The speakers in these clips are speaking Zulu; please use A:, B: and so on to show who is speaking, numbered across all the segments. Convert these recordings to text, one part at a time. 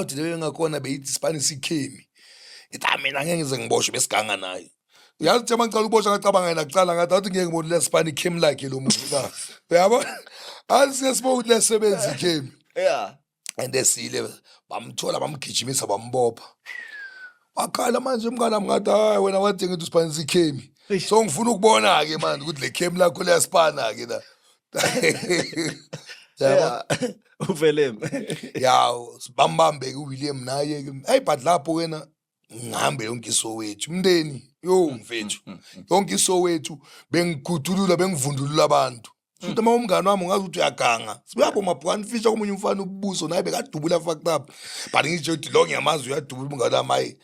A: Uthi leyo ngakhona beyithi sipani sikhemi. Ithi, "Ah, mina ngeke ngize ngiboshwe." Besiganga naye. Uyazi, ukuthi uma ngicala ukuboshwa ngacabanga yena kucala, ngathi athi ngeke ngibone lesipani ikhemi lakhe lo muntu la. Uyabona, athi sibona ukuthi lesebenza ikhemi. And esile bamthola, bamgijimisa, bambopha, wakhala manje mngani wami. Ngathi, "Hayi wena, wathi ngithi usiphanisa ikhemi."
B: Eish.
A: So ngifuna ukubona-ke manje ukuthi le khemi lakho liyasipana-ke la, yabo.
B: Yeah. Uvele.
A: Ya, bambambe-ke uWilliam naye-ke. Hayi, but lapho wena ngihambe yonke iSoweto, umndeni yo mfethu, yonke iSoweto bengigudulula, bengivundulula abantu. Futhi uma umngani wami ungazi ukuthi uyaganga, sibuyabo mabhukani fisha komunye umfana ubuso naye bekadubula, fucked up, but ngitsho ukuthi lo ngiyamazi uyadubula umngani wami. Hayi,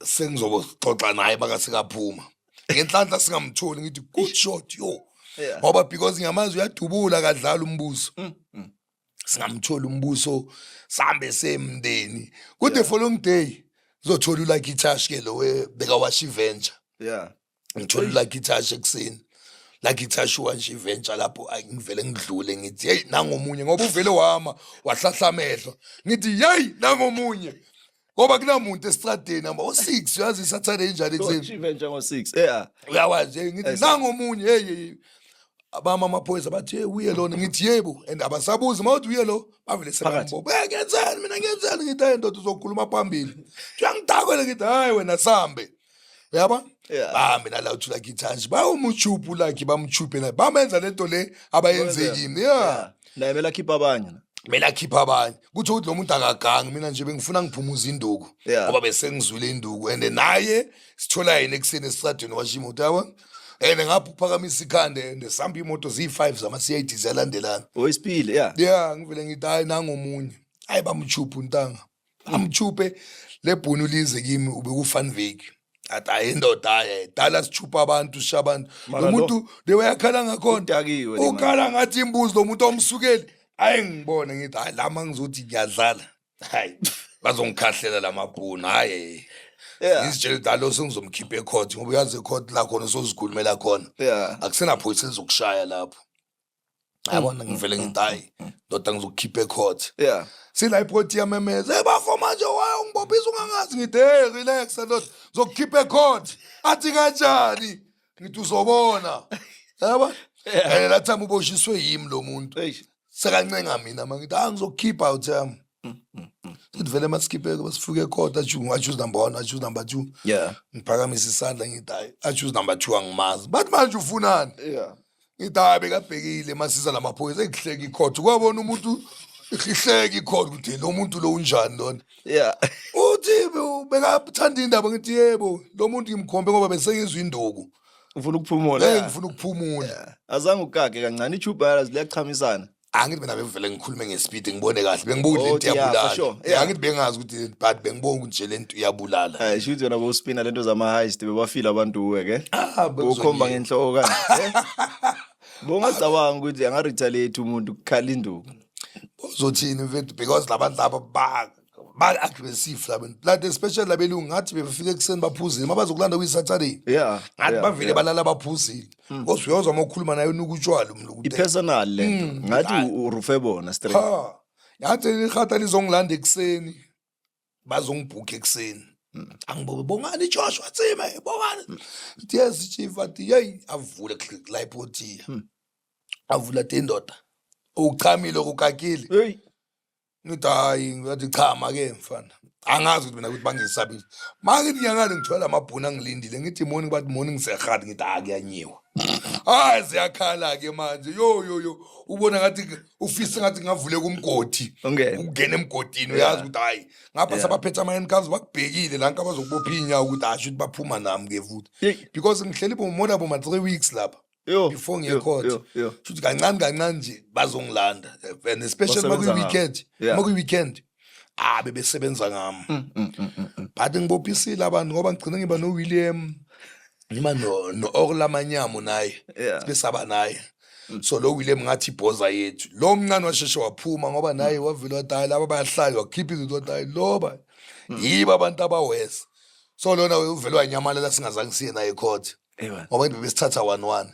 A: sengizoxoxa naye makasekaphuma. Ngenhlanhla singamtholi. Ngithi, "Good shot yo." Ngoba because ngiyamazi uyadubula, kadlala umbuso. Singamtholi umbuso, sambe semndeni. Ku the following day ngizothola uLucky Touch ke, lo bekawasha iVenture. Ngithola uLucky Touch ekuseni, Lucky Touch washa iVenture lapho. Ayi, ngivele ngidlule, ngithi, "Hey, nangomunye," ngoba uvele wama wahlahla amehlo. Ngithi, "Hey, nangomunye," ngoba kunamuntu esitradeni amba o6. Uyazi Saturday injani ekuseni.
B: Iventure ngo-6. Yeah.
A: Uyawazi, hey, ngithi, "Nangomunye, hey, hey." Abama amaphoyisa bathi, "Hey, uye lona?" Ngithi, "Yebo." And abasabuzi, mawuthi uye lo, bavele
B: Phakathi.
A: sebambopha. "Hey, ngenzeni mina? Ngenzeni?" Ngithi, "Hey ndoda, uzokhuluma phambili." "Uyangidakela." Ngithi, "Hayi wena, sambe." Uyabona?
B: Yeah.
A: Bahambe nala uthi Lucky Touch, bayomchuphu Lucky, bamchuphe naye, bamenza lento le abayenze kimi, yeah.
B: Naye mele akhiphe abanye.
A: Kumele akhiphe abanye, kutho ukuthi lo muntu akagangi. Mina nje bengifuna ngiphumuze induku ngoba besengizwile induku. And naye sithola yena ekuseni esitradweni washa imoto, yabona, and ngapha uphakamisa ikhanda and sihamba imoto ziyi-5 zama-CID ziyalandelana.
B: Oyisipile, yeah.
A: Yeah, ngivele ngithi, "Hayi, nangomunye." Hayi, bamchuphe untanga, bamchuphe. Lebhunu lize kimi, ube ku-Van Wyk, athi, "Hayi indoda, hayi dala sichupha abantu, sisha abantu."
B: Mara
A: lo
B: lo-
A: muntu le uyakhala ngakhona.
B: Udakiwe le.
A: Ukhala ngathi imbuzi lo muntu omsukeli. Hayi, ngibone ngithi, "Hayi, lama ngizothi ngiyadlala, hayi bazongikhahlela lamabhunu, hayi." Ngizitshela ukuthi alo sengizomkhipha ecourt, ngoba uyazi ecourt la khona sozikhulumela khona. Akusenaphoyisa elizokushaya lapho, yabona. Ngivele ngithi, "Hayi ndoda, ngizokukhipha ecourt." Sila ipoti yamemeza, "Hey bafo, manje why ungibophisa ungangazi?" Ngithi, "Hey, relax ndoda, ngizokukhipha ecourt." Athi, "Kanjani?" Ngithi, "Uzobona," yabo. And that time uboshiswe yimi lo muntu.
B: Eish.
A: Sekancenga mina ma, ngithi, "Ah, ngizokukhipha uthami." Sithi vele masikhiphe, masifike ecourt, achoose number one, achoose number two. Ngiphakamisa isandla, ngithi, "Hayi, achoose number two, angimazi." Bathi, "Manje ufunani?" Ngithi, "Hayi, bekabhekile masiza lamaphoyisa." Ekuhleka icourt, kwabona umuntu ihleka icourt ukuthi lo muntu lo unjani lona. Uthi bekathanda indaba. Ngithi, "Yebo, lo muntu ngimkhombe ngoba besengizwa induku."
B: Ufuna ukuphumula.
A: Hey, ngifuna ukuphumula.
B: Azange ukake kancane, ichuba liyachamisana.
A: Angithi mina bevele ngikhulume ngespeed, ngibone kahle, bengibuka ukuthi
B: Oh,
A: lento
B: yeah, for
A: iyabulala.
B: sure.
A: Angithi bengazi ukuthi, but bengibuka ukuthi nje lento iyabulala.
B: Hayi, shuthi wena bowuspina lento zama-heist, bebafile abantu kuwe ke.
A: Ah.
B: Bowukhomba ngenhloko kanje. Eh? Bowungacabanga ukuthi anga-retaliate umuntu kukhala induku.
A: Uzothini mfethu? Because labantu laba ba aggressive labantu like, especially labelungu, ngathi befika ekuseni baphuzile mabazokulanda kuyi-Saturday. Ngathi bavele balala baphuzile, because uyozwa uma ukhuluma naye unuka utshwala umlungu.
B: I-personal lento. Ngathi urufe bona straight.
A: Ha, yathi ihata lizongilanda ekuseni, bazongibhukha ekuseni. Angibobe, "Bongani Joshua Tsime, Bongani?" Ngithi, "Yes chief." Athi, "Hey," avule la ipotiya, avula, athi, "Indoda, uchamile, ukakile."
B: Hey.
A: Ngithi, "Hayi." Ngathi, "Chama ke mfana." Angazi ukuthi mina ukuthi bangisabile. Mangithi ngiyangale, ngithwala amabhunu angilindile. Ngithi, "Morning." Bathi, "Morning sehadi." Ngithi, "Hayi, kuyanyiwa." Hayi, ziyakhala ke manje. Yo yo yo, ubona ngathi ufise ngathi ngavuleka umgodi.
B: Ungene.
A: Ungena emgodini, uyazi ukuthi hayi, ngapha sabaphethe ama-handcuffs, bakubhekile lanka bazokubopha iy'nyawo ukuthi asho ukuthi baphuma nami ke futhi.
B: Hey.
A: Because ngihleli bomona boma 3 weeks lapha
B: Yo.
A: before ngiye
B: yo,
A: court.
B: Yo, yo.
A: Futhi kancane kancane nje bazongilanda, and especially
B: Basebenza
A: makuyi-weekend. Makuyi-weekend, ah, bebesebenza ngami. But ngibophisile abantu ngoba ngigcine ngiba no-William, ngiba no-Orla Manyamo naye. Sibe saba naye. So lo William ngathi ibhoza yethu, lo mncane washeshe waphuma ngoba naye wavele wathi, "Hayi, laba bayahlala." Wakhipha izinto, wathi, "Hayi, loba yibo abantu abawesa." So lona uvele wanyamalala, singazange siye naye ecourt
B: Ewa.
A: ngoba ngibe besithatha one one.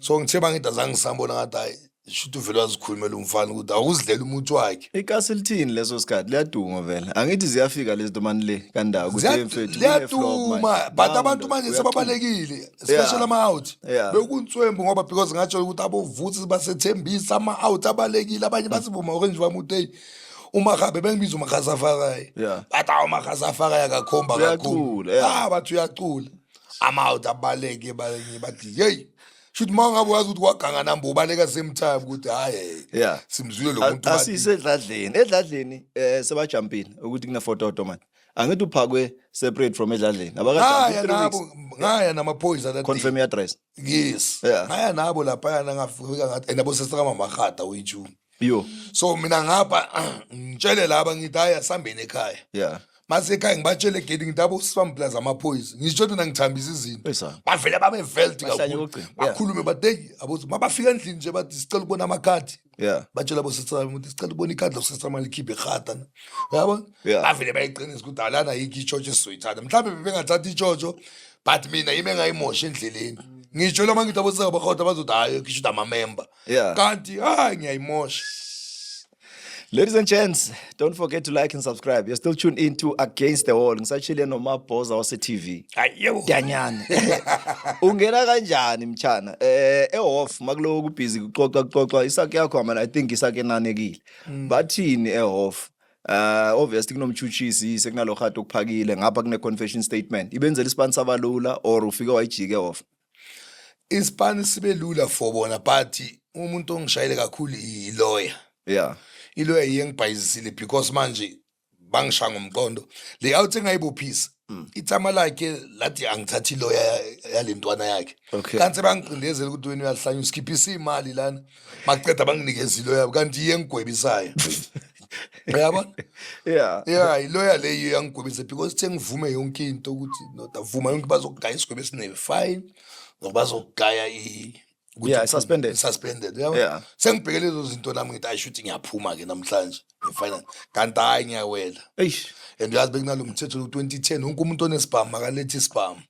A: So ngithe bangithi azange ngisambona, ngathi hayi. Shuthi uvele wazikhulumela umfana ukuthi awuzidlela umuthi wakhe.
B: Ikasi lithini leso sikhathi liyaduma vele. Angithi ziyafika lezi ntomani le kandawo ukuthi hey mfethu kune-flop manje.
A: Liyaduma but
B: Nangu
A: abantu
B: ndoda,
A: manje
B: uyacula.
A: sebabalekile, especially ama-out. Bekunswembu ngoba because ngatshela ukuthi abovuthi basethembisa ama-out abalekile, abanye bathi boma-orange bami uthi hey uMahabe bengibiza uMahasafarayi. Bathi awu uMahasafarayi akakhomba kakhulu.
B: Uyacula, yeah.
A: Ah, bathi uyacula. Ama-out abaleke baleke bathi hey. Shuthi uma ngabe wazi ukuthi kwaganga namba ubaleka same time ukuthi hayi simzwile lo muntu bathi.
B: Asise edladleni. Edladleni sebajumpile ukuthi kunefototo manje. Angithi uphakwe separate from edladleni. Abakajumpi
A: Ngaya
B: 3
A: nabo,
B: weeks.
A: ngaya namaphoyisa that day.
B: Confirm your address.
A: Yes. Ngaya nabo laphayana ngafika ngathi and abo sesika mamahata wethu.
B: Yo.
A: So mina ngapha ngitshele laba ngithi hayi asambeni ekhaya. Mase ekhaya ngibatshele egate ngithi abo sibambe plaza amaphoyisa. Ngisho ukuthi ngithambisa izinto.
B: Esa.
A: Bavele babe velt
B: Bahlanye
A: kakhulu.
B: kokugcina. Yeah.
A: Bakhulume bathi hey abo mabafika endlini nje bathi sicela ukubona amakhadi. Batshela abo sister bami ukuthi sicela ukubona ikhadi lo sister mali likhiphe ihata. Uyabona? Bavele bayiqinisa ukuthi alana yikho ichocho esizoyithatha. Mhlawumbe bebengathatha ichocho but mina yimi engayimosha endleleni. Ngisho lama ngithi abo sister bakhona bazothi hayi ngisho ukuthi ama-member. Kanti hayi ngiyayimosha.
B: Ladies and gents, don't forget to like and subscribe. You're still tuned in to Against the Wall. Ngisachile noMabhoza wase TV.
A: Hayi yebo.
B: Danyana. Ungena kanjani mchana? Ehof makuloku busy kuxoxa kuxoxa isakhe yakho man, I think isakhe enanekile. Bathini ehof? Obviously kunomtshutshisi sekunalo khathi okuphakile ngapha kune confession statement. Ibenzela isipani sabalula or ufike wayijike ehof?
A: Isipani sibe lula for bona but umuntu ongishayele kakhulu i-lawyer. I-lawyer iye ngibhayizisile because manje bangishaya ngomqondo. Le out engayibophisa ithama lakhe lathi angithathi i-lawyer yalentwana yakhe. Kanti bangicindezela ukuthi wena uyahlanya usikhiphisa imali lana. Maqeda banginikeza i-lawyer kanti iye ngigwebisayo. Uyabona? Yeah, i-lawyer leyo iyangigwebisa because ithe ngivume yonke into ukuthi ndoda vuma yonke bazokugaya isigwebo esine-fine ngoba bazokugaya ukuthi
B: Yeah, suspended.
A: Suspended, uyabona? Sengibheke lezo zinto nami ngithi ayisho ukuthi ngiyaphuma ke namhlanje nge-final. Kanti hayi ngiyawela.
B: Eish.
A: And uyazi bekunalo mthetho lo 2010 wonke umuntu onesibhamu akalethe isibhamu.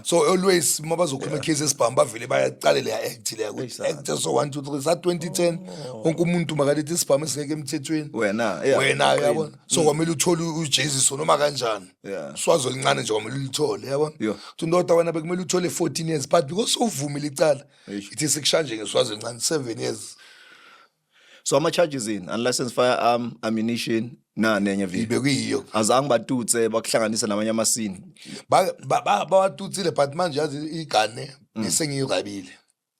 A: So always uma bazokhuluma case esibhamu bavele bayaqale leya act leya ukuthi
B: Eish,
A: act so 1 2 3 sa 2010 wonke umuntu makalethe isibhamu esingeke emthethweni.
B: Wena, yeah.
A: Wena uyabona. So kwamele uthole ujeziso noma kanjani. Swazo lincane nje kwamele ulithole uyabona. Uthi ndoda wena bekumele uthole 14 years but because sowuvumile icala
B: Eish.
A: ithi sikushanje ngeswazo elincane 7 years.
B: So ama charges in unlicensed firearm, ammunition na nenye vile.
A: Ibekuyiyo.
B: Azange batutse bakuhlanganisa namanye amasini.
A: Bawatutsile but manje yazi igane bese ngiyirabile.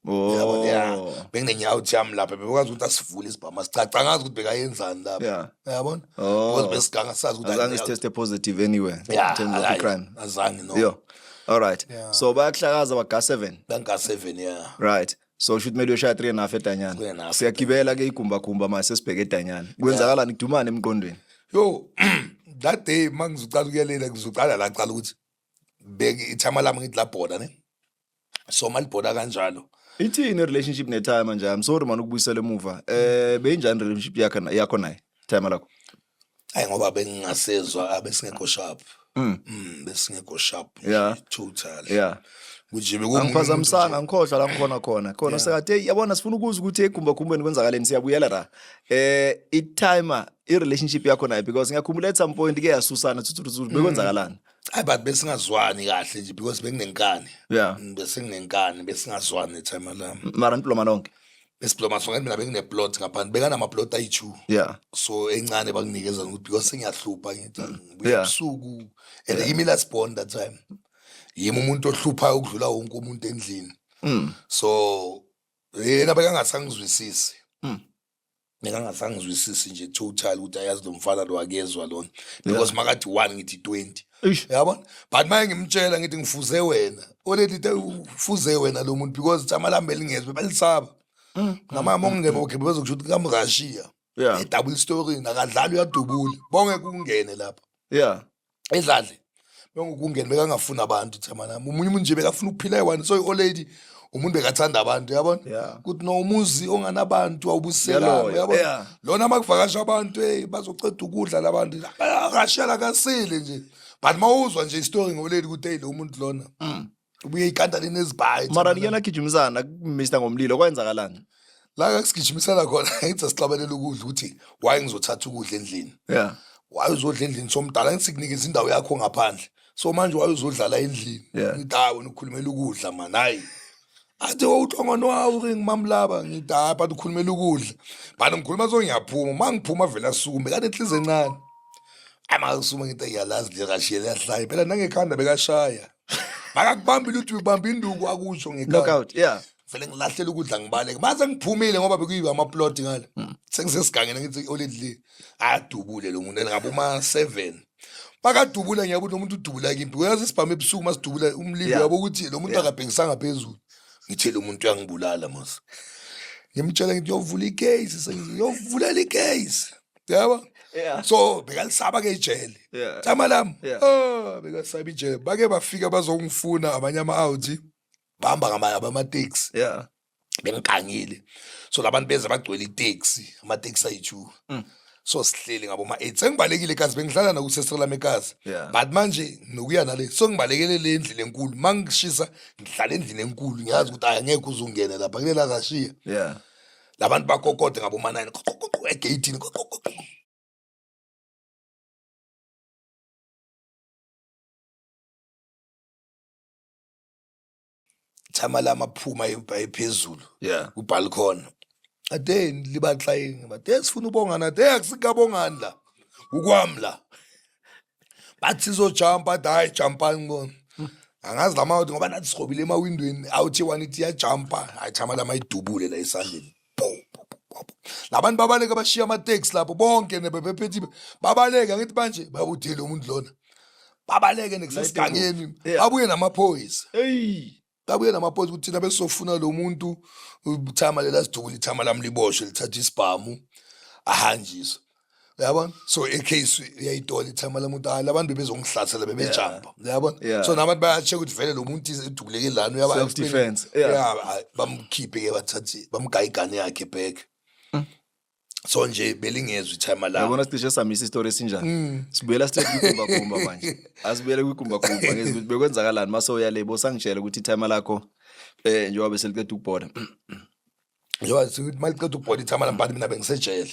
A: Yabona, yeah. Benginenyawo yami lapha bekwazi ukuthi asivule isibhamu asicaca angazi ukuthi bekayenzani lapha. Uyabona? Because besiganga sazi ukuthi
B: Azange
A: hayi,
B: test positive anywhere
A: Yeah,
B: in terms of the
A: hayi,
B: crime.
A: Azange no.
B: Yo. All right.
A: Yeah.
B: So bayakuhlakaza baga 7.
A: Banga 7 yeah.
B: Right. So shoot kumele uyoshaya 3 and a half edanyana.
A: Three and a half.
B: Siyagibela ke igumba gumba manje sesibheke edanyana. Kwenzakalani kudumane emqondweni?
A: Yo, that day mangizocala ukuyalela ngizocala la cala ukuthi beke ithama lami ngithi la border ne. So malibhoda kanjalo.
B: Ithini relationship netimer nje? I'm sorry man ukubuyisela emuva. Beyinjani relationship yakho naye? Timer lakho.
A: Hayi ngoba bengingasezwa abesingekho sharp. Besingekho sharp nje, totally. Kuje bekumunye umuntu
B: Angiphazamisanga,
A: nje.
B: ngikhohlwa la ngikhona khona. Khona sekathi hey yabona sifuna ukuzwa ukuthi egumba gumbeni kwenzakaleni siyabuyela la. I-timer, i-relationship yakho naye because ngiyakhumbula at some point ke yasusana thuthu bekwenzakalani?
A: Hayi but besingazwani kahle nje because benginenkani. Besinginenkani, besingazwani netimer lami.
B: Mara niploma nonke.
A: Besiploma sonke mina bengine plot ngaphandle, bekanama plot ayi2. So encane banginikeza ukuthi because sengiyahlupha ngithi ngibuya ebusuku and yimi last born that time. Yimi umuntu ohluphayo ukudlula wonke umuntu endlini. So yena bekangasangizwisisi. Bekangasangizwisisi nje total ukuthi ayazi lo mfana lo akezwa lona. Because makathi 1 ngithi 20.
B: Eish.
A: Uyabona? But maye ngimtshela ngithi ngifuze wena. Already te ufuze wena lo muntu because ithama lami belingezwe balisaba. Namama ongene okay bezokusho ukuthi kamRussia. E double story nakadlala uyadubula. Bonke kungene lapha. Edladle. Bonke kungene bekangafuni abantu ithama lami. Umunye umuntu nje bekafuna ukuphila eyi-one. So i-old lady umuntu bekathanda abantu uyabona? Ukuthi no umuzi onganabantu awubuselanga
B: Uyaloya.
A: uyabona? Lona makuvakasha abantu hey bazoceda ukudla labantu. Bayarashela kasile nje. But mawuzwa nje istory ngolady ukuthi hey lo muntu lona. Ubuye ikanda linezibhayi.
B: Mara niyena gijimisana Mr Ngomlilo kwenzakalani?
A: La ngasigijimisela khona, ngithi asixabanele ukudla, ukuthi why ngizothatha ukudla endlini. Why uzodla endlini somdala, ngithi sikunikeza indawo yakho ngaphandle, so manje why uzodlala endlini? Ngithi hayi, wena ukhulumela ukudla man, hayi. Athi uhlongwane wawo ngimamlaba, ngithi hayi, but ukhulumela ukudla, but ngikhuluma so ngiyaphuma. Uma ngiphuma vele asukume kade enhliziyo encane, amakasume, ngithi ngiyalazi le rashiya liyahlaya phela, nangekhanda bekashaya, makakubambile ukuthi ubamba induku, akusho ngekhanda.
B: Knockout, yeah.
A: Vele ngilahlela ukudla, ngibaleke. Mase ngiphumile, ngoba bekuyiba amaplot ngale, sengisesigangeni, ngithi olady adubule lo muntu ngabe uma 7 makadubula, ngiyabona lo muntu udubula kimpi. Uyazi isibhamu ebusuku masidubula umlilo, uyabo ukuthi lo muntu akabhekisanga phezulu. Ngithe lo muntu uyangibulala mos, ngimtshela ngithi uyovula icase, sengiyovulela icase, yabo. So bekalisaba ke ijele. Tama lami. Oh, bekasaba ijele. Bake bafika bazongifuna abanye ama-out, bahamba ngamateksi. Bengigangile, so labantu beze bagcwele iteksi, amateksi ayi-2. So sihleli ngabo ma-8, sengibalekile kazi, bengihlala nakusestre lami ekazi. But manje nokuya nale, so ngibalekele le ndlela enkulu, ma ngishisa ngihlala endlini enkulu, ngiyazi ukuthi hayi, angekhe uzungene lapha kulela rashiya. Labantu bakokode ngabo ma-9 egeyithini. Thama lami aphuma ayephezulu kubalcony, ade libaxayini, bathe sifuna ubongana, ade akusikabongani la, ukwami la, bathi sizojumpa, athi hayi, jumpani ngibona angazi lama out, ngoba nathi siqobile emawindweni, awuthi one ithi iyajumpa, hayi, thama lama idubule la esandleni. Po, po, po, po, po. Labantu babaleka, bashiya amateksi lapho bonke, nebebephethe babaleka, ngithi manje babuthele lo muntu lona, babaleke nekusesigangeni. Babuye namaphoyisa.
B: Hey.
A: Babuye namaphoyisa ukuthi thina besizofuna lo muntu, uthama lela sidubula ithama lami, liboshwe, lithathe isibhamu ahanjiswe, uyabona. So icase uyayitola ithama lamuntu, hayi, labantu bebezongihlasela, bebejumpa, uyabona. So nabantu bayacheck ukuthi vele lo muntu idubuleke lana, uyaba
B: Self defense. Yeah.
A: Yeah, hayi, bamkhiphe ke, bathathe bamgaye igane yakhe back. So nje belingezwe ithama lami.
B: Yabona, sicishe samisa isitori esinjani. Sibuyela straight kwigumbagumba manje. Asibuyele kwigumbagumba ngezwe ukuthi bekwenzakalani mase uya le, bosangitshela ukuthi itimer lakho njengoba bese liqeda ukubhoda.
A: Njengoba sithi maliqeda ukubhoda ithama lami, but mina bengisejele.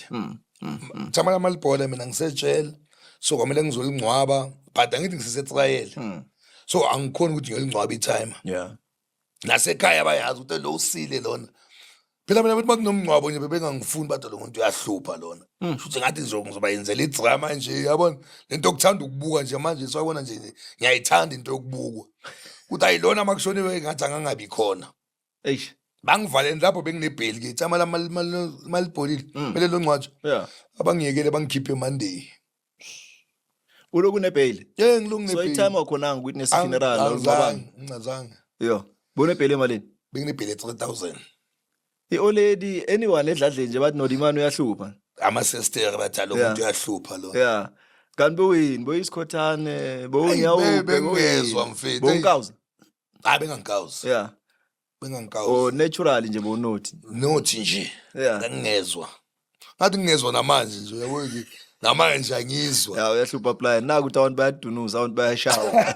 A: Ithama lami malibhoda, mina ngisejele, so kwamele ngizolingcwaba, but angithi ngisesetrayele, so angikhoni ukuthi ngiyolingcwaba itimer. Nasekhaya bayazi ukuthi lo usile lona. Phela mina bethi makunomngcwabo nje bebengangifuni, bathi lo muntu uyahlupha lona. Futhi ngathi ngizobayenzela idrama nje, yabona lento okuthanda ukubuka nje manje, sewabona nje ngiyayithanda into yokubukwa, ukuthi ayilona makushoniwe ngathi angangabi khona.
B: Eish.
A: Bangivaleni lapho, benginebheli ke, ithama malibholile, kumele longcwatshwa. Abangiyekele, bangikhiphe Monday.
B: Uloku nebail.
A: Ye, ngilungu.
B: So itimer wakhonanga witness funeral awungcwabanga.
A: Ngazange.
B: Yo. Bone bail emalini?
A: Benginebheli 3000.
B: I-olady anyone edladleni nje bathi Nodimane uyahlupha.
A: Amasestere bathi lo muntu uyahlupha lo.
B: Yeah. Kanti bowini, boyisikhothane, bowunyawupe,
A: bengezwa mfethu.
B: Bowunkawuza.
A: Hayi, bengangikawuzi. Bengangikawuzi.
B: Or naturally nje bowunothi.
A: Nothi nje. Ngangingezwa. Ngathi ngingezwa namanje nje, uyabona nje. Namanje angizwa.
B: Ya, uyahlupha plan. Naku ukuthi abantu bayadunuza, abantu bayashawa.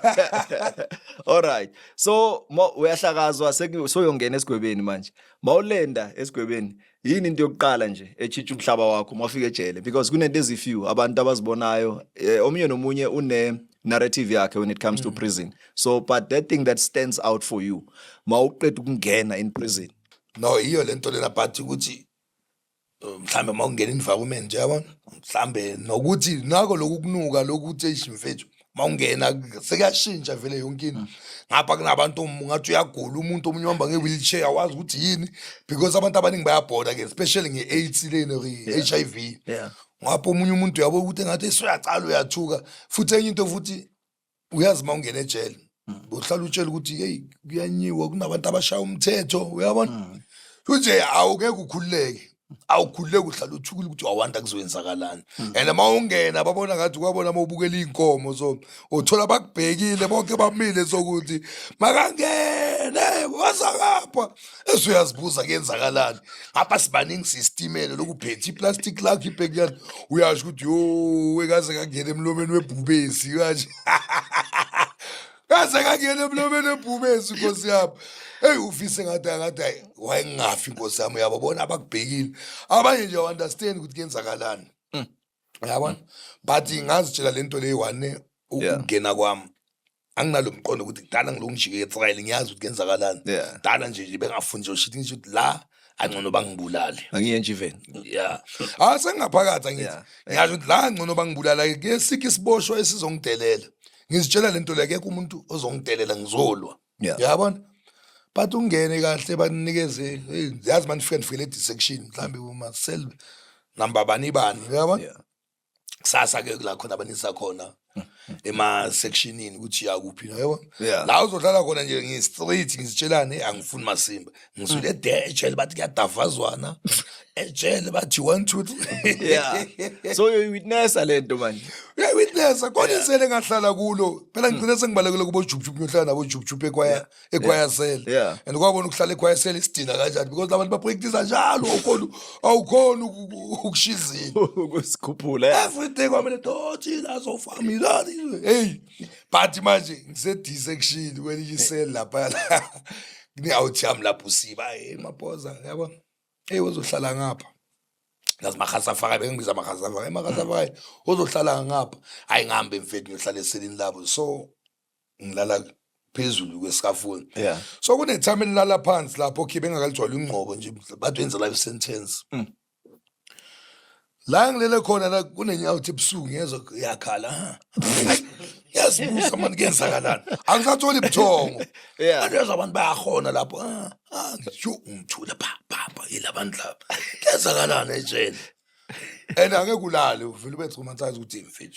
B: All right. So uyahlakazwa, soyongena esigwebeni manje. Mawulenda esigwebeni, yini into yokuqala nje etshintsha umhlaba wakho mawufika ejele? Because kunento ezifew abantu abazibonayo, omunye nomunye une narrative yakhe when it comes to prison. So but that thing that stands out for you mawuqeda ukungena in prison.
A: No, iyo lento lena, but ukuthi mhlambe mawungena environment, yabona, mhlambe nokuthi nako lokhu kunuka lokhu, ukuthi eish mfethu, mawungena sekuyashintsha vele yonke into. Ngapha kunabantu ungathi uyagula umuntu, omunye uhamba nge-wheelchair, awazi ukuthi yini, because abantu abaningi bayabhoda ke, especially nge-AIDS lena or i-HIV. Ngapha omunye umuntu uyabona ukuthi engathi esuyacala uyathuka. Futhi enye into futhi, uyazi uma ungena ejele uhlala utshela ukuthi hey, kuyanyiwa, kunabantu abashaya umthetho, uyabona, futhi awukeke ukhululeke, awukhululeki, uhlala uthukile ukuthi awanda kuzoyenzakalani. And uma ungena babona ngathi kwabona uma ubukela iy'nkomo, so uthola bakubhekile bonke, bamile, sokuthi makangene wazakapha, esuyazibuza kuyenzakalani ngapha, sibaningi sisitimele lokuphethe iplastic lakho ibhekuyana, uyasho ukuthi yo, ekaze kangena emlomeni webhubesi kanje. Kaze kangena emlomeni ebhubesi, nkosi yami. Hey, ufise ngathi ngathi hayi, wayengafi, nkosi yami. Uyababona abakubhekile abanye nje, understand ukuthi kuyenzakalani, uyabona? But ngazitshela lento leyi one, ukungena kwami anginalo mqondo ukuthi kudala ngilokhu ngijike etrial, ngiyazi ukuthi kuyenzakalani. Dala nje nje bengafuni nje ushithi, ngisho ukuthi la angcono bangibulale.
B: Angiye nje even.
A: Yeah, ah, sengingaphakathi angithi ngiyasho ukuthi la ngcono bangibulala, ke sikho isiboshwa esizongidelela. Ngizitshela lento le, akekho umuntu ozongidelela, ngizolwa. Yabona? But ungene kahle, banikeze, hey, yazi manifike nifikele e-section mhlambe uma cell number bani bani, uyabona? Kusasa ke kula khona abanisa khona ema sectionini ukuthi yakuphi, yabona? La uzohlala khona nje ngi-straight, ngizitshelane angifuni masimba, ngisuke de ejele, bathi kuyadavazwana ejele, bathi 1 2 3.
B: Yeah, so you witness lento manje.
A: Uyayi-witnessa khona isele engahlala kulo phela, ngigcine sengibalekele kubo jubjub, ngiyohlala nabo jubjub ekwaya, ekwaya cell. And kwabona ukuhlala ekwaya cell isidina kanjani, because labantu ba-practice njalo, awukhoni ukushizila.
B: Ukusikhuphula, yeah.
A: Everything kwamele dothi lazo family, hey. But manje ngise D section kwelinye isel lapha, kune-out yami lapho usiba, hey Maphosa, yabo, hey, uzohlala ngapha. Nazi mahasafaka, bengibiza mahasafaka, mahasafaka, uzohlala ngapha. Hayi, ngihambe mfethu, ngiyohlala eselini labo. So ngilala phezulu kwesikafuni. So kune-time enilala phansi lapho, okay, bengakalijwayela ingqobo nje, bathi wenza life sentence. La ngilele khona la kunenyawo ebusuku ngiyezwa iyakhala, ha. Hayi, ngiyazibuza mani kuyenzakalani, angisatholi buthongo. Manje abantu bayahona lapho, ah ah, ngisho ngithula pa pa pa, yilabantu lapha, kuyenzakalani ejele? And angeke ulale, uvele ube traumatized ukuthi mfethu.